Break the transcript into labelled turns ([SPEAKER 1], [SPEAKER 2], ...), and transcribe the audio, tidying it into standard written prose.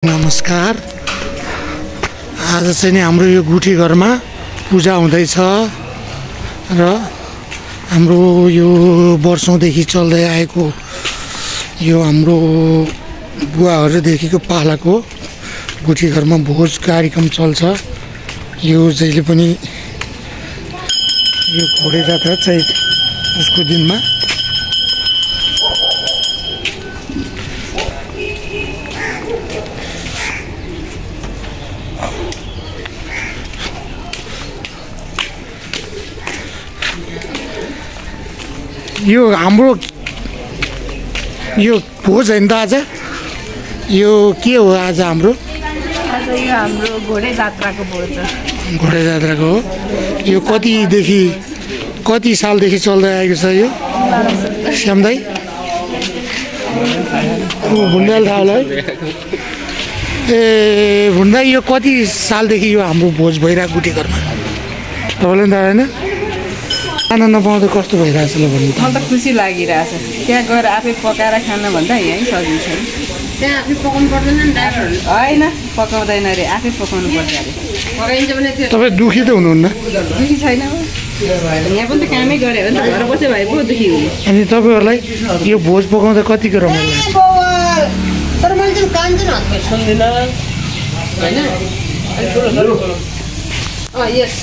[SPEAKER 1] नमस्कार। आज चाहिँ नि हाम्रो यो गुठी घरमा पूजा हुँदैछ र हाम्रो यो वर्षौंदेखि चल्दै आएको यो हाम्रो बुवाहरुदेखिको पालाको गुठी घरमा भोज कार्यक्रम चल्छ। यो जहिले पनि यो घोडे जात्रा चाहिँ उसको दिनमा यो हाम्रो यो भोज हैन त आज यो के हो आज हाम्रो
[SPEAKER 2] आज यो हाम्रो घोडे जात्राको भोज हो।
[SPEAKER 1] घोडे जात्राको हो। यो कति सालदेखि चल्दै आएको छ यो श्याम दाइ भुन्डाल थाहा होला है। ए भुन्दा यो कति सालदेखि यो हाम्रो भोज भइरहेको गुठी घरमा तपाईँलाई थाहा होइन? खाना नपाउँदा कस्तो भइरहेछ ल भन्नु त?
[SPEAKER 2] मलाई त खुसी लागिरहेछ। त्यहाँ गएर आफै पकाएर खान भन्दा यहीँ सजिलो छ।
[SPEAKER 3] त्यहाँ आफै पकाउनु पर्दैन नि ड्राइभरहरू?
[SPEAKER 2] होइन पकाउँदैन अरे, आफै पकाउनु पर्छ अरे।
[SPEAKER 3] पकाइन्छ भने त्यो
[SPEAKER 1] तपाईँ दुखी त हुनुहुन्न?
[SPEAKER 2] दुखी छैन हो, यहाँ पनि त कामै गऱ्यो भने त घर बस्यो भए पो दुखी हुनु।
[SPEAKER 1] अनि तपाईँहरूलाई यो भोज पकाउँदा कतिको रमाइलो लाग्छ?
[SPEAKER 3] तर मैले चाहिँ कान चाहिँ हातमा सुन्दिनँ होइन। यस